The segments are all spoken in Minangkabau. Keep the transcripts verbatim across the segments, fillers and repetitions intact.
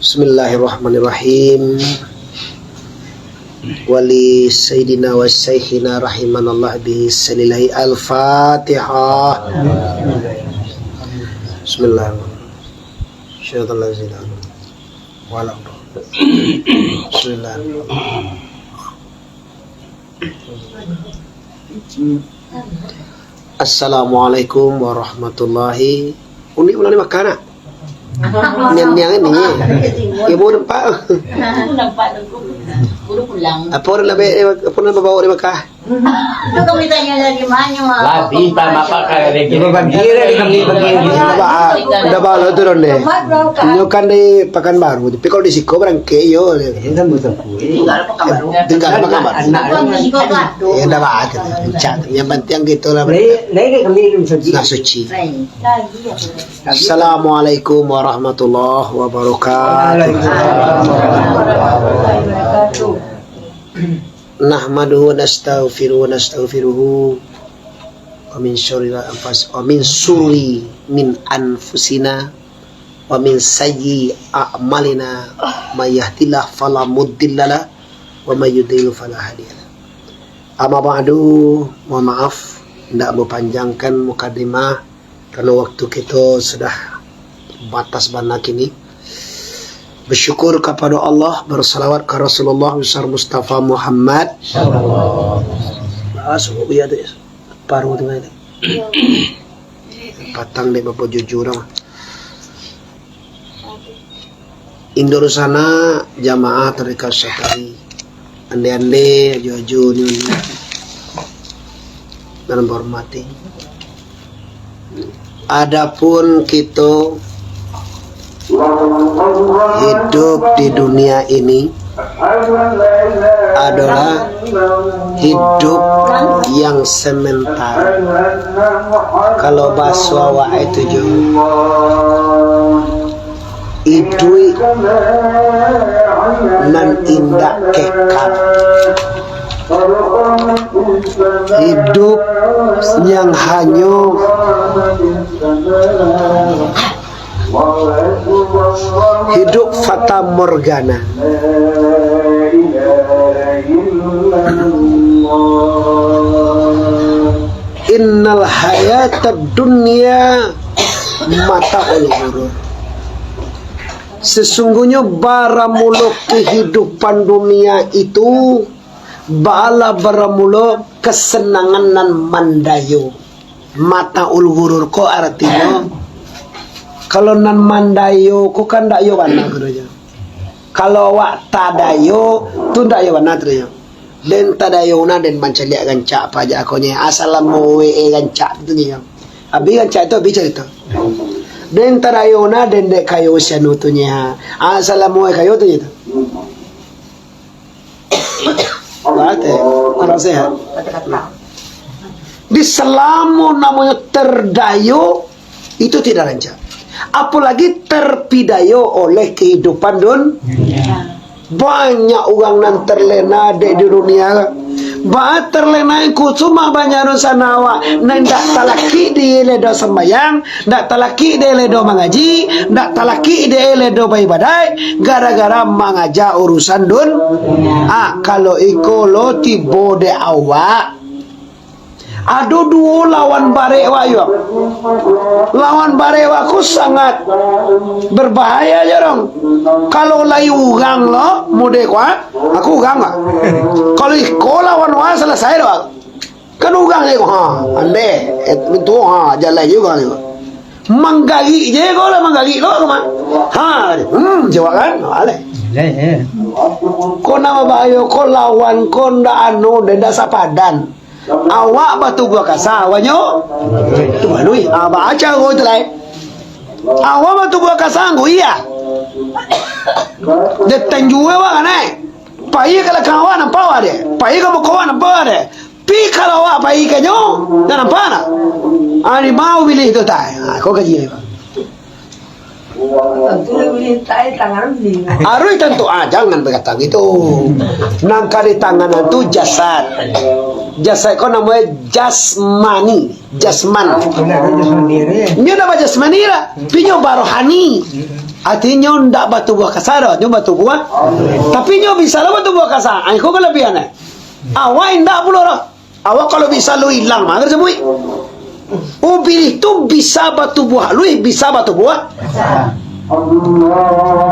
Bismillahirrahmanirrahim. Wali Sayyidina wa Syaikhina rahimanallah bi salilahi al-Fatihah. Bismillahirrahmanirrahim. Syaitan lazina. Walau. Bismillahirrahmanirrahim. Assalamualaikum warahmatullahi. Unik pulang di Makkah, nak? Niang-niang ini, ya. Ya, baru nampak. Baru pulang. Apa orang nak bawa, apa orang nak bawa di Makkah? Itu kami tanya lagi, mana, Mak? Labi, tambah pakai lagi. Dia bagi, dia bagi, bagi. Dah ba-, dah balo tu, Ronde. Nyo kan di Pakanbaru, tapi kalau di siko barangkek, yo. Ini kan betul. Tinggal Pakanbaru. Tinggal Pakanbaru. Anak. Bukan di siko, Pak. Ya, dah bagus. Puncak. Yang penting gitu lah. Nah, suci. Assalamualaikum warahmatullahi wabarakatuh. Nahmaduhu wa nastaghfiruhu wa nastaghfiruhu wa min syururi anfus-, wa min syururi min anfusina wa min sayyi a'malina, may yahdillahu fala mudhillalah wa may yudhlil fala hadiyalah. Amma ba'du, mohon maaf, ndak ambo panjangkan mukadimah, karena waktu kito sudah batas bana kini. Bersyukur kepada Allah, bersalawat ke Rasulullah besar Mustafa Muhammad. Ah, sungguh iya tu, ya. Paruh tu kan. Patang dek bapak jujur dah. Indur sana jamaah tarekat Syatari. Ande-ande, ajo-ajo, nyonya. Dalam hormati. Adapun kito hidup di dunia ini adalah hidup yang sementara. Kalau baso awak itu jo, iduik nan indak kekal. Hidup yang hanyo hidup fatamorgana. Innal hayatad dunya mata'ul ghurur. Sesungguhnya baramulo kehidupan dunia itu, baalah baramulo kesenangan nan mandayo. Mata'ul ghurur ko aratinyo, kalau nan mandayo ko kan ndak iyo bana, katonyo. Kalau awak tadayo, tu ndak iyo bana, katonyo. Den tadayo nah, den mancaliak gancak pajak ko nyo. Assalamualaikum gancak tu nyo. Abih gancak tu, abih carito. Den tadayo nah, den dek kayo si anu tu nyo. Assalamualaikum kayo tu nyo tu. Wah, teh, kurang sehat. Di salamo namonyo terdayo, itu tidak rancak. Apolagi terpidayo oleh kehidupan dun-, banyak urang nan terlena dek di dunia. Ba terlena kusuma banyak dun sana awak, nan indak talakik di ledo sambayang, ndak talakik dek le do mangaji, ndak talakik dek le do baibadaik, gara-gara mangaja urusan dun-, ah, kalau iko lo tibo dek awak. Ado duo lawan barek awak yo. Lawan barek awak ko sangat berbahaya jo dong. Kalau lai urang lo, mode ko, ah, aku urang lah. Kalau iko lawan awak, salasai do. Kan urang ni, ha, ande, eh, tu, ha, jalai juo ni. Manggarik je ko lah, manggarik lo ko mah. Ha, hmm, jawab kan? Ha, leh. Ko nan babahayo ko lawan ko ndak anu, den ndak sapadan. Awak batubuah kasa, awaknyo tubuah aluih. Ha, baco ko tu lai. Awak batubuah kasa, anggo iya. Den tanjua awak kan, eh? Pai ka lakang awak nampak awak dek. Pai ka muko awak nampak awak dek. Pi kalau awak pai ka nyo, ndak nampak nak. Harimau bilih tu tai. Ha, ko kaji ni. Tantu lah boleh, tak ada tangan boleh. Aruih tantu, ah, jangan bakata gitu. Nan ka ditanganan tu jasad. Jasad ko namonyo jasmani, jasman. Nyo ndak bajasmani lah, tapi nyo barohani. Artinyo ndak batubuah kasa doh, nyo batubuah. Tapi nyo bisa lah batubuah kasa. Ah, iko kalabiahan, eh. Awak indak pulo doh. Awak kalau bisa lu ilang, mah, kan sabuik. Ubilih tu bisa batubuah aluih, bisa batubuah.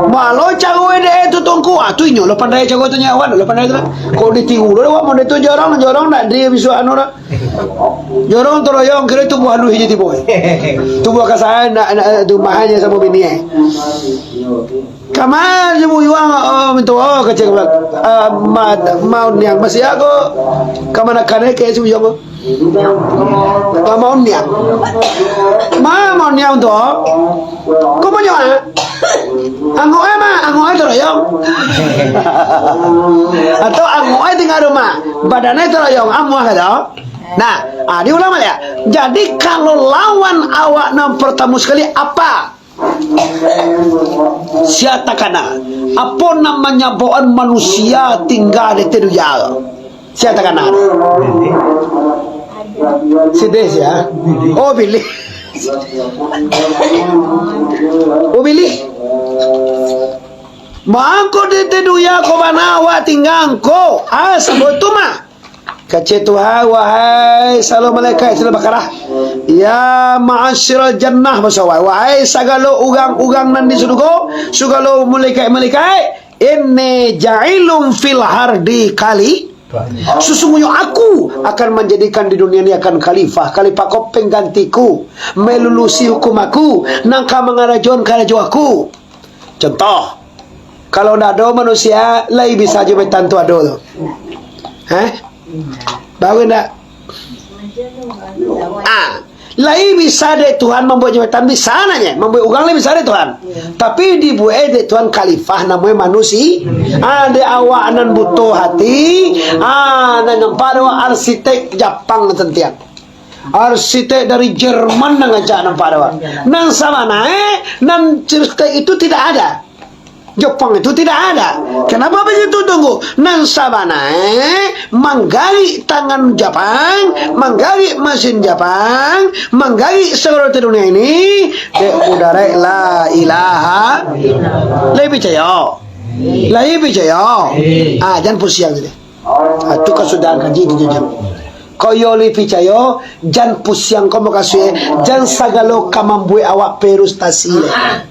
Malo caro dek tu tongko, ah, tu inyo lo pandai caro tu nyawan, lo pandai tu lah. Kok ditiru lo, awak mau tu jorong, jorong nak dia bisa anu dah. Jorong toroyong kira tubuah aluih je tibo. Tubuah kasaan nak, nak tumahannya sama bini, eh. Kama jumu yuang, oh, minto, oh, kecek, ah, ma, ma niang masih aku. Kama nak kane ke jumu yuang. Ah, ma niang. Ma, ma niang tu. Ko ma nyo, ah? Angok eh, ma, angok eh toroyong. Atau angok eh tinggal rumah. Badan eh toroyong, amuah ka tu. Nah, ah, diulang baliak. Jadi kalau lawan awak nan pertama sekali apa? Sia takana, apo nan manyabakan manusia tingga di ateh dunia? Sia takana. Sideh sia. Oh, bilih. Oh, bilih. Mangko di ateh dunia ko bana awak tingga ko. Ah, sabab tu mah. Kecek Tuhan, wahai sagalo malaikat, Suratul Baqarah. Ya ma'asyiral jannah, baso awak, wahai sagalo urang-urang nan di surugo, sagalo malaikat-malaikat, inni ja'ilun fil ardi khali-, sesungguhnyo aku akan manjadikan di dunia ni akan khalifah. Khalifah ko penggantiku, malulusi hukum aku, nan ka mangarajoan karajo aku. Contoh, kalau ndak ado manusia, lai bisa jo jabatan tu ado tu. Hah? Baru ndak? Ah, lai bisa dek Tuhan mambuek jabatan, bisa nyo, mambuek urang lai bisa dek Tuhan. Tapi dibuek dek Tuhan khalifah namonyo manusia. Ah, dek awak nan buto hati, ah, nan nampak dek awak arsitek Japang santiang. Arsitek dari Jerman nan ngancak nampak dek awak. Nan sabana e, nan arsitek itu tidak ada. Japang itu tidak ada. Kenapa begitu, Tunggu? Nan sabana e, manggarik tangan Japang, manggarik masin Japang, manggarik sagalo di dunia ini, dek mudarat la ilaha, lai picayo? Lai picayo? Ah, jan pusiang tadi. Ah, tu kasudahan kaji tu, jan. Kok iyo lai picayo, jan pusiang ko mukasuik e, jan sagalo ka mambuek awak frustasi lai.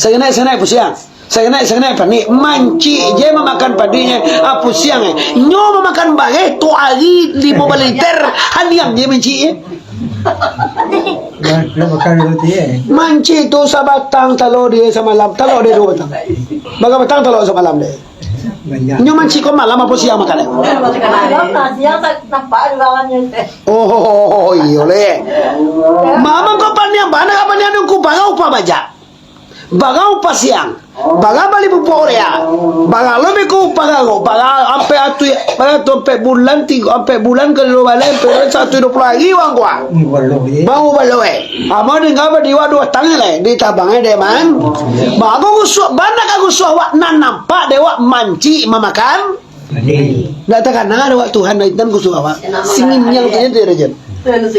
Sakenek-sakenek pusiang. Sakenek-sakenek panik. Mancik je mamakan padinyo, ah, pusiang e. Nyo mamakan bareh tu ari limo baleh liter, haniam je mancik e. Mancik tu sabatang talok dek samalam, talok dek duo batang. Barapo batang talok samalam dek? Nyo mancik ko malam apo siang makan? Siang, siang nampak di bawahnya. Oh, iyo leh. Mamang ko paniang bana, ka paniang nungku barau pa bajak. Barau pa siang. Bara bali pupuk urea. Bara lo beko upa garo. Bara ampek atu, bara tu ampek bulan, tigo, ampek bulan ka duo baleh, ampek bulan satu duo puluah ari wang kuah. Baru balo e. Amo dingga badiwa duo tangan lai, ditabang e dek mang. Bagus gusuak, bana ka gusuak awak nan nampak dek awak mancik mamakan. Ndak takana dek awak Tuhan, intan gusuak awak. Sanginiang tu je tu, Rajan.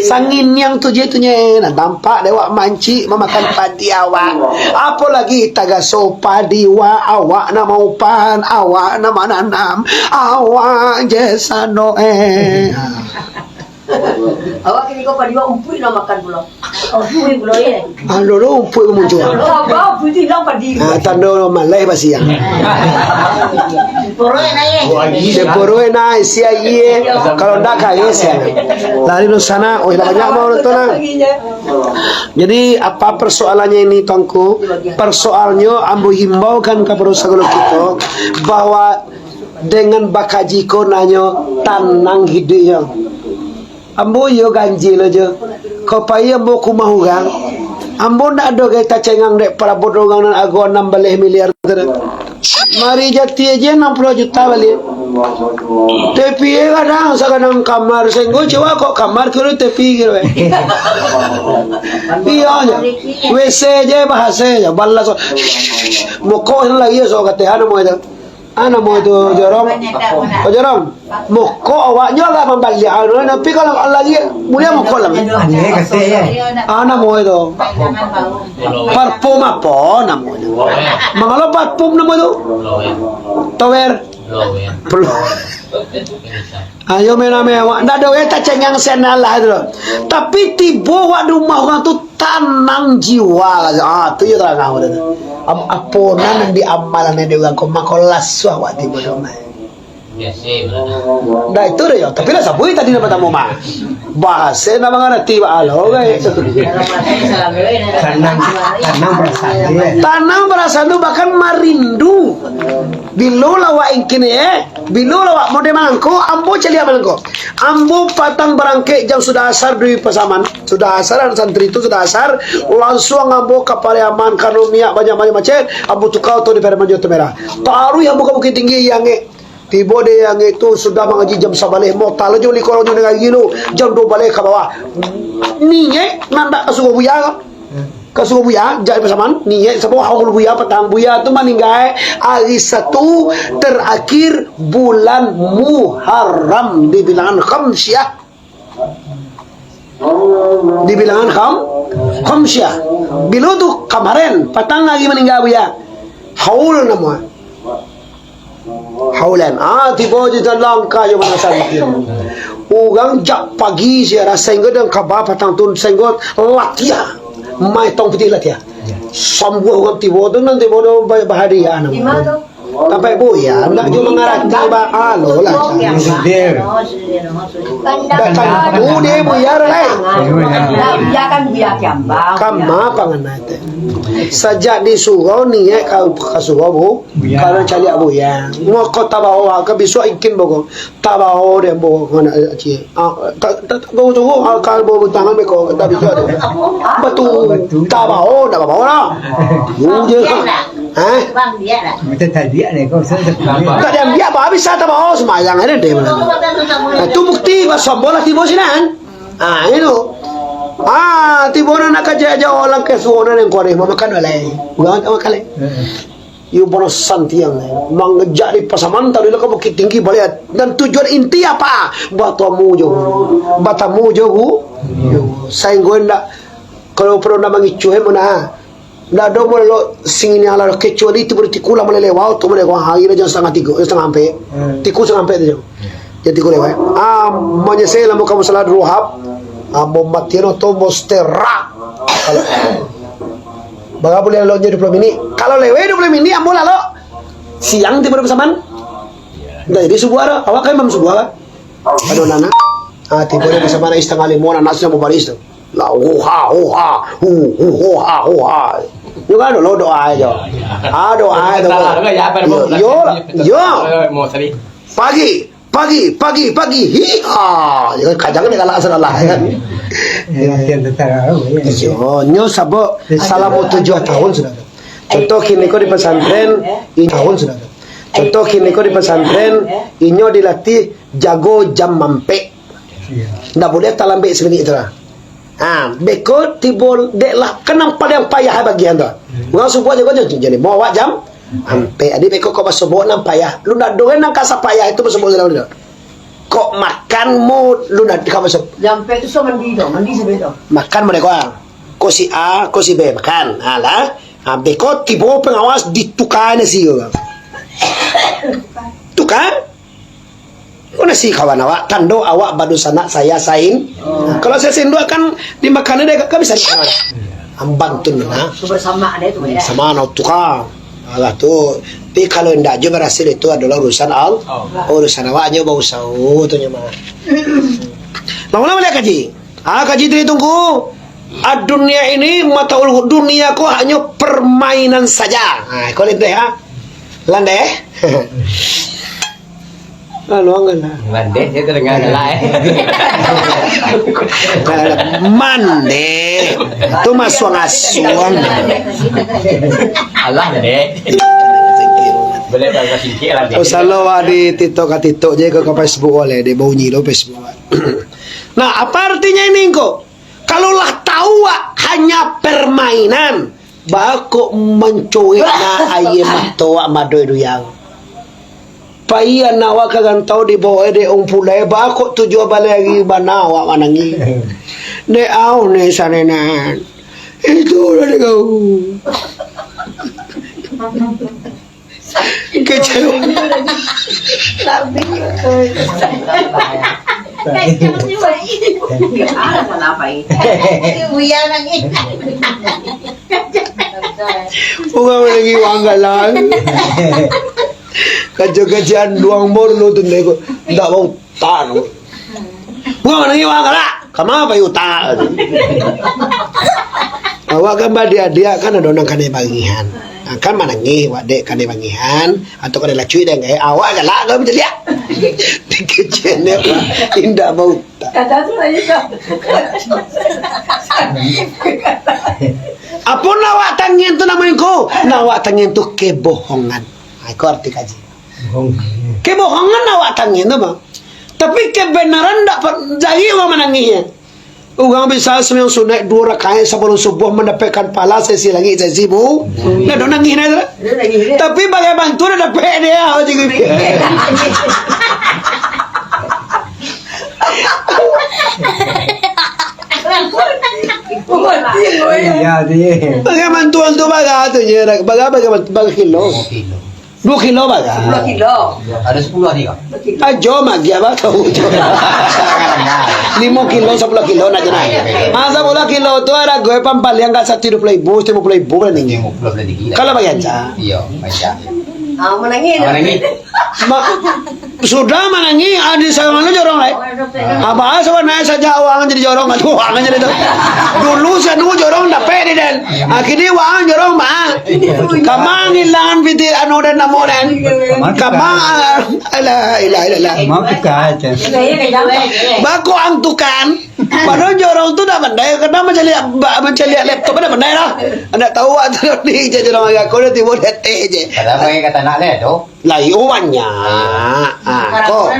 Sanginiang tu je tu nye, nan tampak dek awak mancik mamakan padi awak. Apo lagi tagaso padi wa, awak nan maupan, awak nan mananam, awak je sano e. Awak kini ko padi wak umpuik nak makan pulo. Umpuik pulo, ye. Anu lo umpuik muncul. Abah umpuik tu hilang padi. Ah, tando malai basi ya. Poroi na, ye. Poroi na, isi aie. Kalau ndak kaya sia. Lari nu sana, oh, lah banyak mau nonton, ah. Jadi, apa persoalannya ini, Tuanku? Persoalnyo, ambo himbaukan kepada sagalo kito, bahwa dengan bakaji ko nanyo tanang hiduiknyo. Ambo iyo ganjil ajo. Kok pai ambo ka umah urang, ambo ndak ado gai tacengang dek parabot urang nan ago anam baleh miliar tu. Mari Jati aja enam puluh juta baliak. Tapi kadang sagadang kamar, sehingga coba kok kamar kira tapi kira. Iya aja. W C aja bahasa aja, balas. Mokok lagi ya, so kata, ah, namo itu. Ah, namo itu, Jorong. Oh, Jorong. Mokok awaknyo lah mambaliak, tapi kalau lagi mulia mokok lah. Iya, kata ya. Ah, namo itu. Parfum apa namo itu? Mangalo parfum namo itu? Tower. Blower. Ayo, mena mewah. Ndak ado urang tacengang sian Allah tu. Tapi tibo wak di rumah urang tu, tanang jiwa. Ah, tu yo tarang awak tu. Am-, apo nan diamalan dek urang ko, mako lasuah wak tibo di rumah. Biasa, Bro. Ndak itu doh yo. Tapi lah sabuik tadi nan partamo mah. Bahasa nak mangarati bak alo, guys. Tanang, tanang perasaan dia. Tanang perasaan tu bahkan marindu. Bilo lah wak ingkin, eh. Bilo lah wak model mangko, ambo caliak mangko. Ambo patang barangkek jam sudah asar di Pasaman. Sudah asar, anak santri tu sudah asar, langsung ambo ka Pariaman, karano minyak banyak-banyak macet, ambo tukar oto di Pariaman Jota Merah. Taruih ambo ka Bukittinggi, Angek. Tibo di Angek tu sudah mangaji jam sabaleh, motal jo likuang jo nagari lu, jam duo baleh ka bawah. Niaik nandak ka surau Buya ka? Ka surau Buya, jak Pasaman, niaik sabo haul Buya patang. Buya tu maningga ari Sabtu terakhir bulan Muharram di bilangan Khamsiah. Di bilangan Kham-, Khamsiah. Bilo tu? Kamaren, patang ari maningga Buya. Haul namo. Haulan. Ah, tibo di dalam kayu mana santi. Urang jak pagi sia, sahinggo dengan kaba patang tu, sahinggo latiah. Mai tong pitih latiah. Sambuah urang tibo tu, nan tibo tu ba-, bahadiah namo. Tampek Buya, ndak jo mangarati ba alo lah. Dia. Ndak tantu dia Buya lai. Buya kan Buya Kiambang. Kama pangana teh. Sajak di surau niaik ka, ka surau, Bu. Buya. Kalau caliak Buya. Mako tabao ka bisuak ingkin boko. Tabao dek ambo, anak ciek. Ah, ta-, ta-, ta-, bawa tunggu, ah, kalau bawa tangan beko, tak bisa dek. Batu. Batu. Tabao, ndak babao lah. Yu je. Hah? Minta tadiak deh, kau usah sebenarnya. Tak diambiak, apa bisa tabao, sembayang ada deh. Nah, tu bukti, pas sombong lah tibo sinan. Ah, itu. Ah, tibo nak kerja aja orang ke suara yang koreh, mau makan oleh. Bukan makan leh. Heeh. Iyo, barasan tiang, eh, mangejak di Pasaman, tadi lah ka Bukittinggi baliak. Dan tujuan inti apa? Batamu jo, batamu jo gu-, yo, sainggo indak, kalau pado ndak mangicuah, eh, muna, ndak ado malelok singini alah, kecuali itu berarti kula malelewau tu, malelewau hari dah jam setengah tiga, eh, setengah ampek. Hmm. Tiku setengah ampek tu jam. Jadi kau lewat. Ah, manyesal lah muka musala dulu hap. Ah, mau mati no tu, mau setera. Kalau, bagapo boleh lalok je dua puluh minit. Kalau lewat dua puluh minit, ambo lalok. Siang tibo di Pasaman. Dah jadi subuh ada. Awak kan imam subuh kan? Aduh, nana. Ah, tibo di Pasaman setengah lima, nana sudah mau baris tu. Lah, huha, huha, hu, hu, huha, huha. Yo kan dulu doa aja. Ah, doa aja. Yo, yo, yo. Pagi. Pagi, pagi, pagi, hiha. Ya kan, kadang dia galak salah, ya kan? Ya, latihan tentara, ya. Iyo, nyo sabab salamo tujuah tahun sudah tu. Contoh kini ko di pesantren, i-, tahun sudah tu. Contoh kini ko di pesantren, inyo dilatih jago jam mampek. Iya. Ndak boleh talambek saminik tu lah. Ha, beko tibo dek lah, kan nan paliang payah bagian tu. Hmm. Urang subuah jago jam, jadi mau awak jam ampek. Jadi beko kok basobok nan payah. Lu ndak doh nan kasa payah itu basobok dalam tu. Kok makan mu lu ndak ka basobok. Jam ampek tu so mandi tu, mandi sampai tu. Makan mereka. Ko si A, ko si B makan. Ha lah. Ha, beko tibo pengawas ditukar nasi tu. Tukar. Ko nasi kawan awak, tando awak badunsanak saya sain. Oh. Nah, kalau saya sain dua kan dimakan dia, kan bisa dimakan. Amban tu nah. Itu bersama ada itu, ya. Sama no tukar. Alah tu. Tapi kalau indak je berhasil itu adalah urusan Al-, Allah. Urusan awak je bausaha tu nyo mah. Bangunlah balik kaji. Ah, kaji tadi tunggu. Ah, dunia ini, mataul dunia ko hanyo permainan saja. Ah, kau lihat deh, ha. Landai, eh? Lalu angin lah. Landai, saya terdengar galak, eh. Mande. Tu masuang-asuang. Alah, deh. Boleh tahu ka singkik lah. Usah lo wak di TikTok ka TikTok je, ka, ka Facebook boleh, dia bunyi lo Facebook. Nah, apa artinya ini ko? Kalau lah tahu wak hanya permainan, baa kok mancuek na aia mato wak madoi duyang. Pai anak wak ka rantau dibawa dek ong pulai, baa kok tujuah baleh ari bana wak manangih. Dek au ne sarenan. Itu lah dek au. Kecewa. Urang lagi wanggalan. Kaca-kacaan duang bor lo tu, ndak bau tan. Wah, manangih wak galak. Kama pai utak. Awak kan badiak-diak kan ado nan kanai bangihan. Nah, kan manangih wak dek kanai bangihan, atau kanai lacuik dek gaek, awak galak kan mancaliak. Dikecek ni, wak indak bautak. Kata tu lah itu. Apo nan awak tangian tu namonyo ko? Nan awak tangian tu kebohongan. Ha, iko arti kaji. Bohong. Kebohongan awak tangian tu, Bang. Tapi kebenaran ndak pa-, jadi urang manangih, ya. Urang bisa sumbayang sunaik duo rakaat sabalun subuah mandapekkan pahala saisi langik, saisi bu-, ndak ado nangih, ndak ado. Tapi bagai bantuan ndak dapek dia, awak jadi. Iya, iya. Bagai bantuan tu bagai tu je, bagai, bagai bantu-, bagai kilo. Duo kilo bara? Sapuluah kilo. Ado sapuluah ni, Kak? Ajo magiah ba kau. Limo kilo, sapuluah kilo nak je nak. Ah, sapuluah kilo tu harago pampaliang ka satu duo puluah ribu, limo puluah ribu lah tinggi. Limo puluah lah tinggi lah. Kalau bagi aja. Iyo, aja. Ah, manangih. Ah, manangih. Ma-, sudah manangih, ah, di sarang anu jorong lai. Abah sabananyo sajak awak jadi jorong, aduh, awak jadi tu. Dulu si anu jorong dapek di den. Akhirnyo awak jorong, Bang. Kama ngilangan piti anu den namo den. Kama, ah, alah, ilah, ilah, ilah. Mau tukar aja. Bako ang tukan. Padahal jorong tu dah pandai, kadang mancaliak, ba-, mancaliak laptop dah pandai lah. Ndak tahu awak tu ni je jorong agak kau dah tibo di ateh je. Padahal pakai kata nak le tu. Lai, oh, banyak. Ah, ko.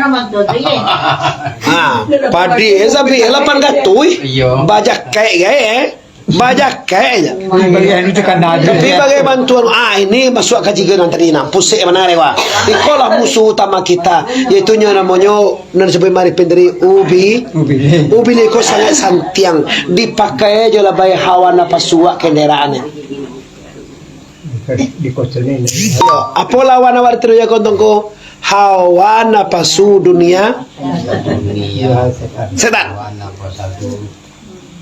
Ah, padi, eh, sampai lapan ratus, eh. Iyo. Bajakai, eh. Bajakai je. Tapi bagai bantuan, ah, ini masuk ka jigo nan tadi, nah. Pusek mana, Rewa? Ikolah musuh utama kita, yaitu nyo namonyo, nan disebut Arifin tadi, ubi. Ubi. Ubi ni ko sangat santiang. Dipakai je lah bagai hawa napasu wak kendaraannyo. Di, di kota ni. Yo, apo lawan awak di Teruya Kontong ko? Hawa napasu dunia. Dunia. Setan. Hawa napasu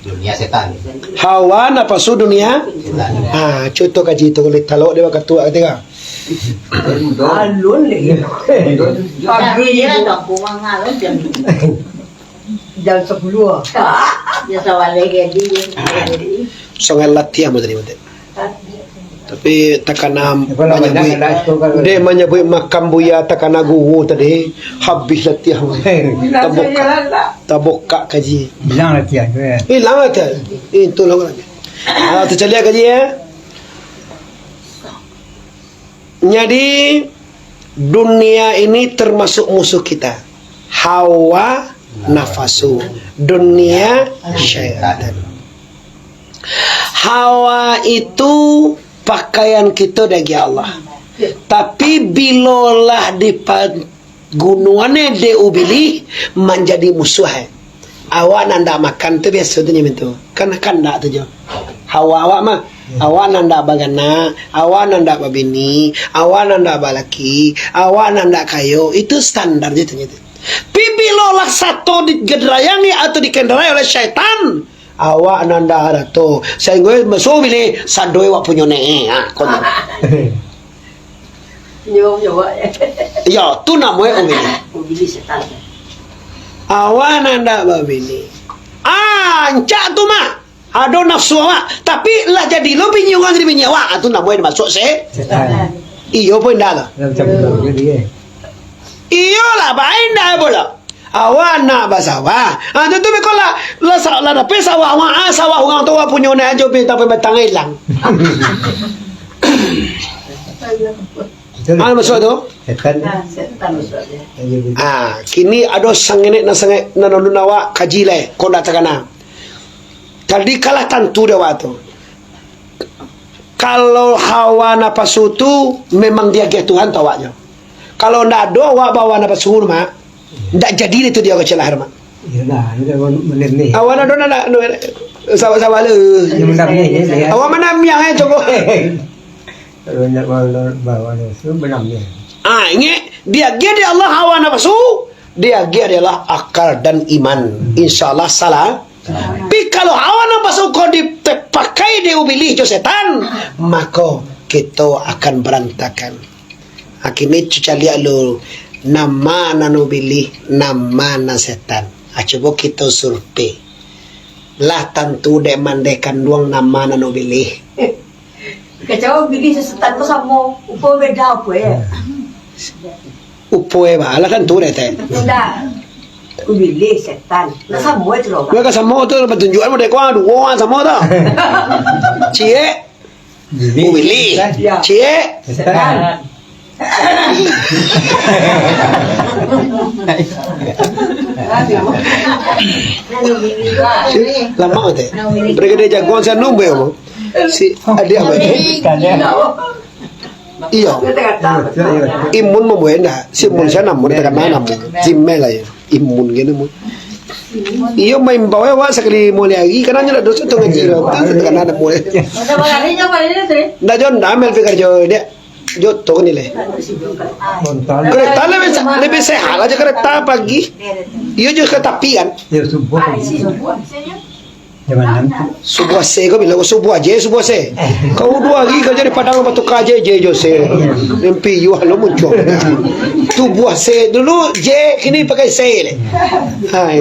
dunia setan. Hawa napasu dunia. Setan. Ah, contoh kaji tu, kalau talok dia bakal tuak ketika. Alun lagi. Pagi ni. Jam sapuluah. Dia sawalai jadi. Sangat latihan tadi, Mat. Tapi takana manyabuik, dek manyabuik makam buya takana guru tadi, habih latihan. Tabukak, tabukak kaji. Hilang latihan tu, ya. Hilang latihan. Itu lah lagi. Ah, tacaliak kaji, ya. Jadi, dunia ini termasuk musuh kita. Hawa nafasu. Dunia syaitan. Hawa itu pakaian kita dari Allah. Tapi, bilolah dipa-, gunuannya dek ubilih manjadi musuah. Awak nan ndak makan tu biaso tu nyo tu. Kan kandak tu jo. Hawa awak mah. Awak nan ndak baranak, awak nan ndak babini, awak nan ndak balaki, awak nan ndak kayo, itu standar je tu nyo tu. Tapi bilolah sato digederayangi atau dikendarai oleh syaitan, awak nan ndak harato, sainggo masuak ubilih, sadoi awak punyo ne. Ha, ko tu. Nyo, nyo, awak. Yo, tu namonyo ubilih. Ubilih setan. Awak nan ndak babini. Ah, ancak tu mah. Ado nafsu awak, tapi lah jadi lo bini urang jadi bini awak. Ah, tu namonyo dimasuak se-, setan. Iyo pun indak lah. Lah macam tu jadi, eh. Iyolah, bae indak pulo. Awak nak basawah. Ah, tu, tu beko lah, lah sa-, lah dapek sawah awak, ah, sawah urang tu awak punyo nak ajo, tapi batang ilang. Anu maksud tu? Setan. Ah, kini ado sangenek nan sangenek nan ulun awak kaji lai, kok ndak takana. Tadi kalah tantu dek awak tu. Kalau hawa napasu tu memang diagiah Tuhan tu awaknyo. Kalau ndak ado awak bahawa napasu tu, Mak, ndak jadi itu dia kecil lahir, Mak. Iyolah, itu malam ni. Awak ndak ado nak, nak, sabar-sabar le. Yang malam ni, ya. Awak manamiang eh, cukup. Kalau nak bawa, bawa nafsu, benamnya. Ah, ingat, diagiah dek Allah hawa nafsu, diagiah dek Allah akal dan iman. Insya Allah salah. Tapi kalau hawa nafsu ko dipakai dek ubilih jo setan, mako kito akan berantakan. Akhirnyo caliak lu, nama nan ubilih, nama nan setan. Ah, cubo kito survei. Lah tantu dek mandeh kanduang nama nan ubilih. Kacau pilih sesetan tu samo. Upo beda upo eh? Upo eh, bah. Alah tantu deh, teh. Indak. Pilih setan. Nah, samo eh tu loh. Lah, kan samo tu, batunjukan model kuah, duo kan samo tu. Ciek. Pilih. Pilih. Setan. Ciek. Setan. Lama teh. Pergi dia jagoan saya nombor apa? Si adiak apa? Iyo. Imun mambuek ndak? Si Imun saya namun, takana namun. Jimel lah ya. Imun gini mun. Iyo, main bawah awak sakali mulai hari, karena nyo dak doso tu ngaji lah. Tu takana namun. Ndak jo ndak, Mel pikir jo dia. Joto ni leh. Kereta lebih se-, lebih sehat aja kereta pagi. Iyo jo kereta api kan. Ya, subuh. Zaman nanti. Subuh ase ko bilang, subuh aja, subuh ase. Kau duo hari kerja di Padang, batuka aja, je, jo se. Mimpi yuah lo muncul. Subuh ase dulu, je, kini pakai se leh. Hai.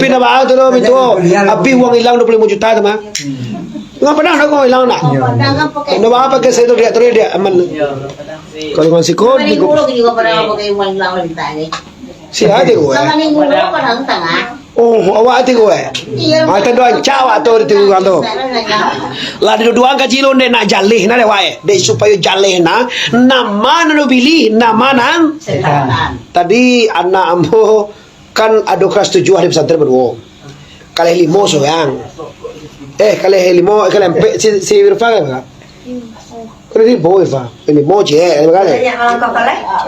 Pindah barang tu lo, mintu. Habis uang hilang dua puluh lima juta tu mah. Nggak pernah ada kau hilang nak. Iya. Nggak apa-apa ke saya tu, dia terus dia aman. Kalau dengan sikut, Paling buruk juga pernah pakai uang hilang lebih tadi. Si ada kau eh. Sama ni buruk pernah tengah. Oh, awak hati kau eh. Iya. Ah, tando ancak awak tu di tiga orang tu. Lah di dua kaji lo dek nak jaleh nak dek awak eh. Dek supayo jaleh nak, nama nan pilih, nama nan. Setan. Tadi anak ambo Kan ado kelas tujuah di pesantren baduo. Kelas limo surang. Eh, kelas limo, eh, kelas ampek si, si Irfan kan? Kelas limo Irfan. Kelas limo ciek, lima kali.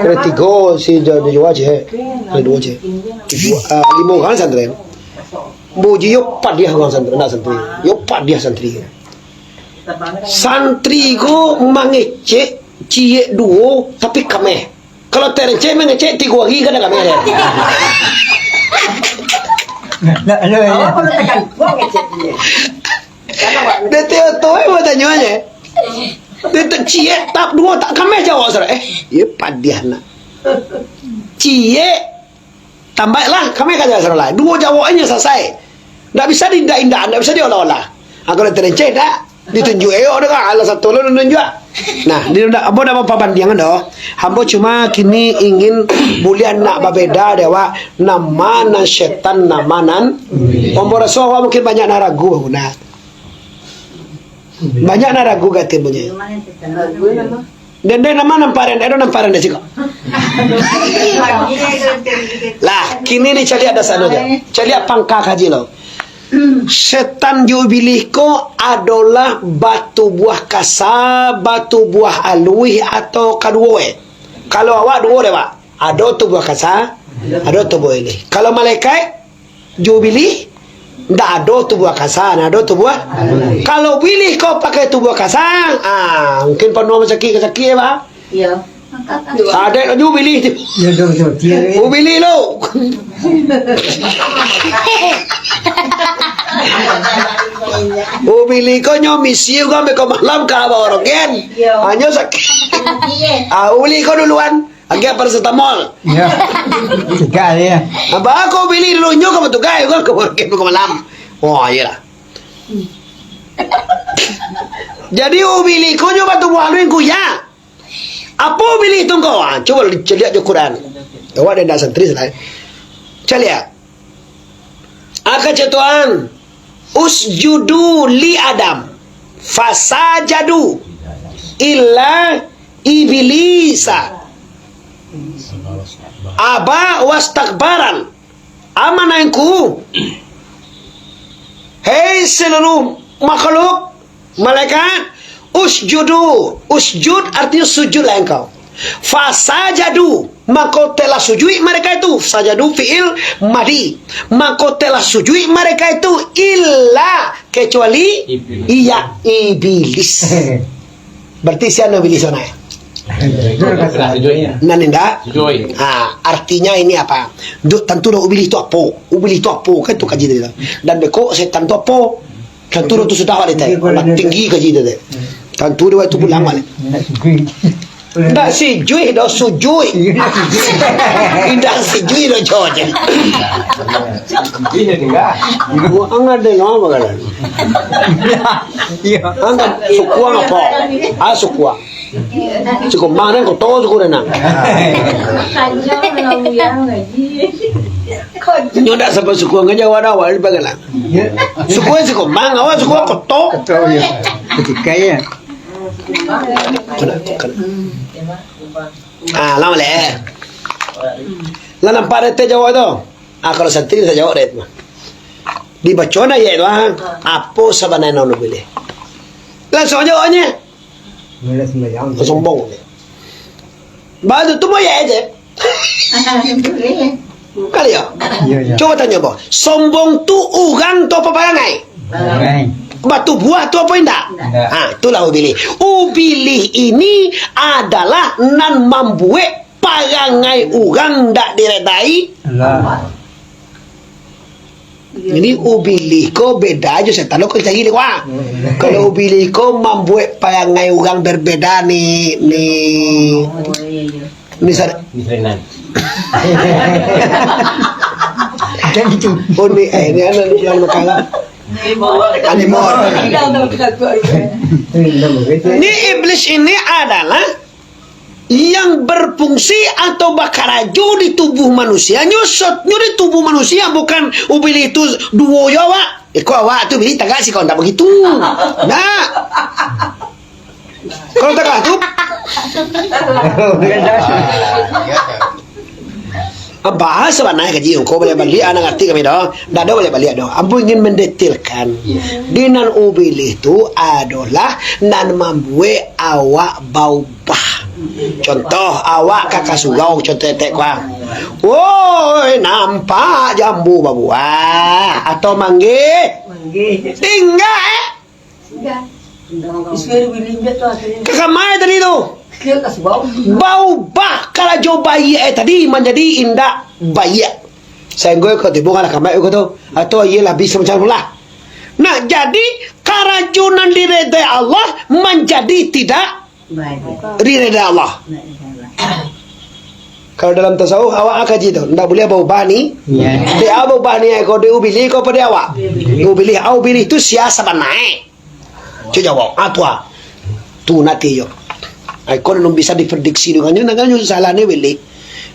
Kelas tigo si Jo-, Joshua ciek. Kelas duo ciek. Tujuah, ah, limo urang santri. Muji yo padiah urang santri, nak santri. Yo padiah santri. Santri ko mangecek ciek duo, tapi kameh. Kalau terenceh mangecek tigo hari kada kameh. Nah, nah, nah, nah. Dia tiap tu, eh, batanyo aja. Dia tak ciek, tap duo, tak kameh jawab, saudara. Eh, iya padiah nak. Ciek, tambaiklah, kameh ka jawab, saudara. Duo jawab aja selesai. Ndak bisa diindak-indak, ndak bisa diolah-olah. Ha, kalau terenceh, ndak. Ditunjuk, eh, ada kan? Alah satu lo nunjuk. Nah, di ndak, ambo ndak bapabandiangan doh. Ambo cuma kini ingin buliah nak babeda dek awak. Nama nan setan, nama nan. Ambo raso awak mungkin banyak nan ragu, nah. Banyak nan ragu ka timbulnyo. Dendeh nama namparan, ado namparan di siko. Lah, kini ni caliak dasar sajo. Caliak pangka kaji lo. Setan jo ibilih ko adolah batubuah kasa, batubuah aluih, atau kaduo, eh. Kalau awak duo deh, Pak. Ado tubuah kasa, ado tubuah ibilih. Kalau malaikat, jo ibilih, ndak ado tubuah kasa, ndak ado tubuah. Kalau ibilih ko pakai tubuah kasa, ah, mungkin panuah masakik-sakik, eh, Pak. Iya. Ada lagi ubilih tu. Ya, betul, betul. Dia, eh. Ubilih lo. Ubilih ko nyo misi ko ambek ko malam ka bawa rogen. Iya. Hanyo sakit. Iya. Ah, ubilih ko duluan. Agiah paracetamol. Ya. Tiga dia. Apa ko ubilih dulu nyo ka batugai ko ka bawa rogen ko malam. Wah, iyalah. Jadi ubilih ko nyo batubuah lu yang kuya. Apo ubilih tu ngko? Ah, cubo caliak jo Quran. Awak dek ndak santri salah. Caliak. Aka catuan, "Usjudu li Adam." Fasajadu. Illa Iblisa aba wastakbaran. Amanangku, hei seluruh makhluk, malaikat, usjudu, usjud artinyo sujudlah engkau. Fasajadu, mako telah sujuik mereka itu, sajadu fi'il madi, mako telah sujuik mereka itu, illa, kecuali, Iblis. Iya, iblis. Berarti sia nan iblih sinan? Nan indak? Sujud. Ha, artinya ini apa? Duk tantu dah ubilih tu apo? Ubilih tu apo? Kan tu kaji tadi tu. Dan beko setan tu apo? Tantu dah tu sudah balik tadi. Tinggi kaji tadi. Tantu dah waktu pulang balik. Indak sujud doh, sujud. Indak sujud doh, jo je. Angkat deh, nama bakalan. Angkat sukuang apo? Ah, sukuang. Sikumbang nan koto suku nan. Nyo ndak sampai sukuang aja, awak dah awak di Pagalang. Sukuang Sikumbang, awak sukuang koto. Koto, ya. Ketika, ya. Kena, kena. Ah, lama leh. Lah nampak dek teh jawab tu. Ah, kalau santri bisa jawab dek tu. Dibaco na ayat tu, ah. Apo sabananyo nan ubilih? Langsung jawabnyo. Mula sembahyang. Sombong. Baru tu mau ayat je. Kali ya? Iya, iya. Coba tanya, Bang. Sombong tu urang tu apo parangai? Parangai. Batubuah tu apo indak? Indak. Ha, itulah ubilih. Ubilih ini adalah nan mambuek parangai urang ndak diredai Allah. Jadi, ubilih ko beda jo setan lo, ko cari dek wah. Hmm. Kalau ubilih ko mambuek parangai urang berbeda ni, ni, Oh, iya, iya. ni sar- Ni Frenan. Dan itu. Oh, ni, eh, ni anu, ni anu, kalah. Animor. Tidak tahu, tidak tahu. Ini nama beda. Ni iblis ini adalah yang berfungsi atau bakarajo di tubuh manusia, nyo sot-, nyo di tubuh manusia, bukan ubilih tu duo yo awak. Iko awak tu ubilih tagak siko, ndak begitu. Ndak. Kalau tagak tu, bahas sabananyo kaji ko, baliak-baliak, anak ngarti kami doh. Ndak ado baliak-baliak doh. Ambo ingin mendetailkan. Di nan ubilih tu adolah nan mambuek awak bau bah. Contoh, awak ka, ka surau, contoh etek kuang. Woi, nampak jambu babuah. Atau manggih. Manggih. Tingga, eh. Tingga. Ka kamai tadi tu. Bau bah karajo baiak, eh, tadi manjadi indak baiak. Sainggo ko tibo ngalah kamai ko tu. Atau iyo lah bisa macam tu lah. Nah, jadi karajo nan diredai Allah manjadi tidak Baik. Ridha dari Allah. Baik, insya Allah. Kalau dalam tasawuf, awak kaji tu, ndak buliah baubah ni. Iya. Dek a baubah ni, ko dek ubilih, ko pado awak? Ubilih. Ubilih, a ubilih tu sia sabananyo? Cubo jawab. Ah, tu ah. Tu nanti yo. Ai, ko alun bisa diprediksi dek nyo, nan nyo salah ni ubilih.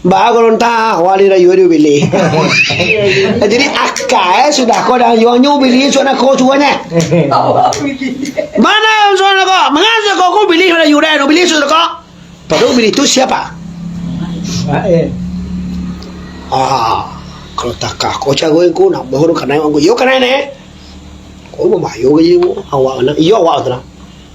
Ba, kalau ntah, wali rayu dia ubilih. Jadi, akai sudah ko dah, yo nyo ubilih, sudah ko suanya. Mana sudah ko? Mangasa ko, ko ubilih rayu dah, ubilih sudah ko. Padahal ubilih tu siapa? Ah, eh. Ah, kalau takah ko caro ko, nak bohong kanai wangku. Yo kanai ne. Ko mamayo gaji awak anak. Iyo awak tu lah.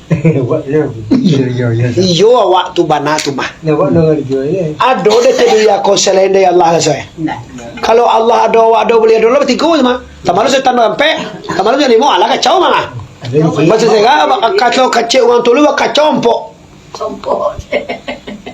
Awak tu. Iyo, iyo, iyo. Iyo, awak tu bana tu mah. Nah, awak nang jual, ya. Ado dek tu dunia ko selain dari Allah lah, soe. Nah. Kalau Allah ado, awak ado, boleh ado lah, batigo tu mah. Tambah lu setan berampek, tambah lu jadi limo, alah kacau mah. Ada di sini. Maksud saya, kacau kacik urang tu lu, kacau empok. Compot.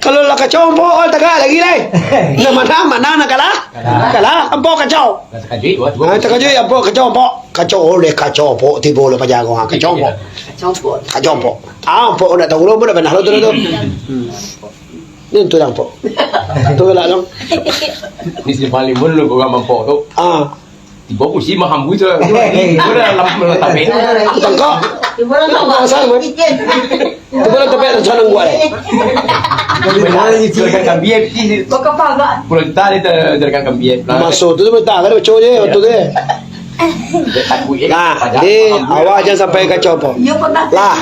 Kalau lah kacau empok, oh, tagak lagi lai. Nah, mana, mana nak kalah? Kalah. Kalah, empok kacau. Lah takajuik, wah, tu. Ah, takajuik, empok kacau, empok. Kacau, oleh kacau, empok, tibo lah pajago, ah, kacau, empok. Kacau empok. Kacau empok. Ah, empok ndak tahu lo, ndak pernah lo tu, tu. Hmm. Ni tu lah, empok. Tu lah, dong. Ni si paling mun lu gua empok tu. Ah. Tibo pusi mah hambu tu. Tibo dalam, dalam tapek. Tangkap. Tibo dalam tapek. Tibo dalam tapek, sanang buat, eh. Dari kambing, eh, puluh juta ni ter-, dari kambing, eh. Masuk tu, tu tak ada, baca je, waktu tu, eh. Nah, jadi awak jan sampai kacau, po. Lah,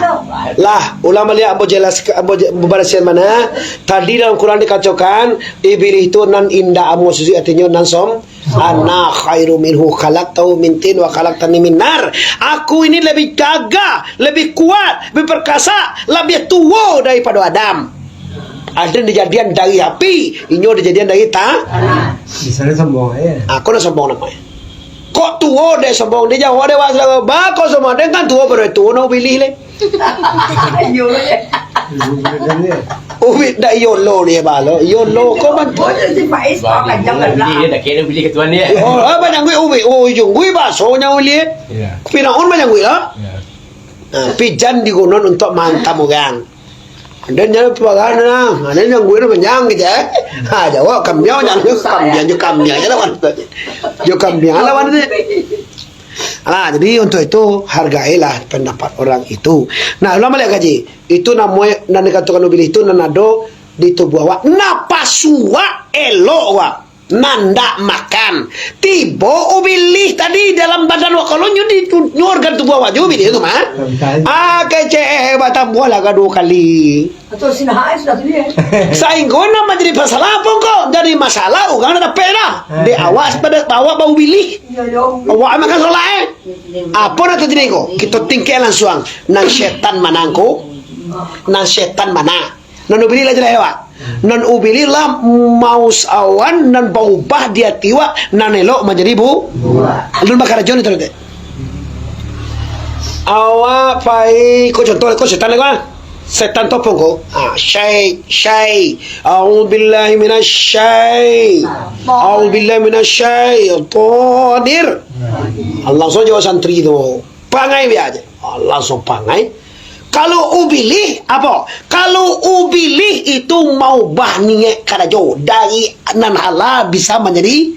lah, ulang baliak, ambo jelaskan, ambo je-, ambo barasiahan mah. Tadi dalam Quran dikatokan, Ibilih tu nan indak ambo susuik, artinyo nan som-, "Ana khairu minhu, khalaqtahu min tin wa khalaqtani min nar." Aku ini lebih gagah, lebih kuat, lebih perkasa, lebih tuo daripado Adam. Adam dijadian dari api, inyo dijadian dari ta-, Di sana sombong aja. Ah, kau nak sombong namo? Kok tuo dek sombong di Jawa dek wak sagalo. Ba, kau sombong, dek kan tuo, baru tuo nak Ubilih leh. Iyo, ye. Ubi dak yolo ni, balo. Yolo kau man. Oh, jadi Faiz, kau Bang, kajang Bang, lah. Ubilih, dah kira Ubilih ketua ni, eh. Oh, apa nyangguik Ubi? Oh, ujung gui baso nyang Ubilih. Iya. Firaun mah nyangguik lah. Iya. Nah, pijan digunon untuk mangkam urang. Ada nyala pagan nah, ada nyangguik nah panjang gitu, eh. Ha, jawab kambiang, jangan kambiang, jo kambiang je lawan tu. Jo kambiang lawan tu. Ah, jadi untuk itu, hargailah pendapat orang itu. Nah, ulang baliak kaji. Itu namo nan dikatokan Ubilih itu nan ado di tubuah awak. Nah, pasuak elok awak. Nan dak makan. Tibo Ubilih tadi dalam badan awak, kalau nyo di, nyo organ tubuah awak juo Ubilih tu mah. Ah, kecek batambuah lah ka duo kali. Atau sinaha sudah tu dia. Sainggo nan manjadi masalah apo ko? Jadi masalah urang dah dapek dah. Dek awak pada awak bau bilih. Iya, iya. Awak makan solat, eh? Apo nan tajadi ko? Kito tingkek langsuang. Nan setan manang ko? Nan setan manang? Nan Ubilih lah jaleh awak. Nan Ubilih lah mausawan nan baubah di ati awak, nan elok manjadi bu-, nan bakarajo ni tu nanti. Awak pai, ko contoh, ko setan ko, ah. Setan topong ko. Ah, syai, syai. A'udzubillahi minasyai. A'udzubillahi minasyai. Todir. Langsung jawab santri tu. Pangai biaja. Ah, langsung pangai. Kalau Ubilih, apo? Kalau Ubilih itu maubah niaik karajo dari nan halal bisa manjadi.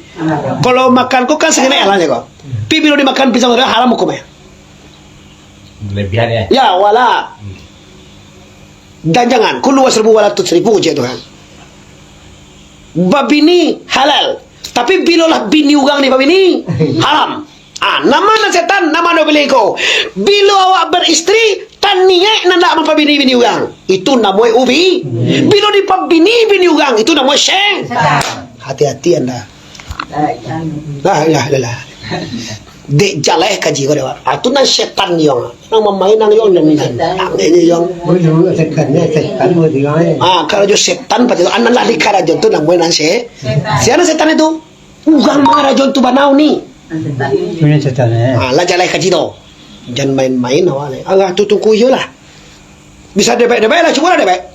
Kalau makan ko kan sakenek halal ko. Tapi bilo dimakan pisang tu haram hukumnya. Lebihan ya. Ya, wala. Hmm. Dan jangan, kulu wasribu wala tusrifu, cek Tuhan. Babini halal. Tapi bilo lah bini urang ni babini, haram. Ah, namo nan setan, namo nan Ubilih ko. Bilo awak beristri, taniaik nan dak mampabini bini urang. Itu namoe ubi. Bilo dipabini bini urang, itu namoe syai-, setan. Hati-hati anda. La ilaha illallah. Dek jaleh kaji ko dewa. Ah, tu nan setan yo. Nan mamain nan yo, nan, nan. Angin yo. Oh, yo, setan, setan, mo digai. Ah, karajo setan, pasti tu. Anan lah di karajo tu, namoe nan se-, sia nan setan itu? Urang marajo tu banau ni. Ini setan, eh. Ah, lah jaleh kaji tu. Jan main-main awak ni. Alah, tu tungku iyo lah. Bisa debek-debek lah, cubolah debek.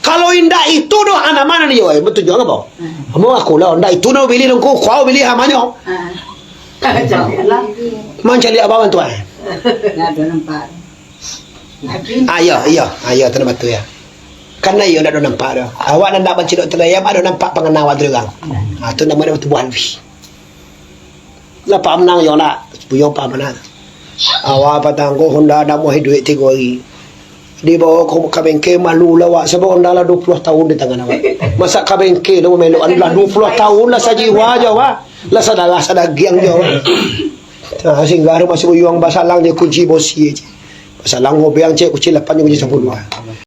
Kalau indak itu doh, anak mana ni, oi? Betunjuang apo? Hmm. Amo aku lah, indak itu doh bilih dongku, kau bilih amanyo. Ah. Caliak lah. Mancaliak apo bantuan? Ndak ado nampak. Ah, iyo, iyo. Ah, iyo, tu batua, yo. Karano iyo ndak ado nampak doh. Awak nan ndak mancilok tu, iyo, ado nampak pangana awak tu urang. Ah, tu namonyo batubuah aluih. Lah paham nan yo nak, buyo paham nan. Awak patang ko Honda ndak mau hiduik tigo hari. Dibawa ko ka bengke, malu lah awak, sabab Honda lah duo puluah tahun di tangan awak. Masa ka bengke tu mamelok, lah duo puluah tahun lah sajiwa jo awak. Lah sadarah sadagiang jo awak. Nah, singgah rumah si Buyuang basalang jo kunci bosi aja. Basalang gobeang cek kunci lapan jo kunci sapuluah.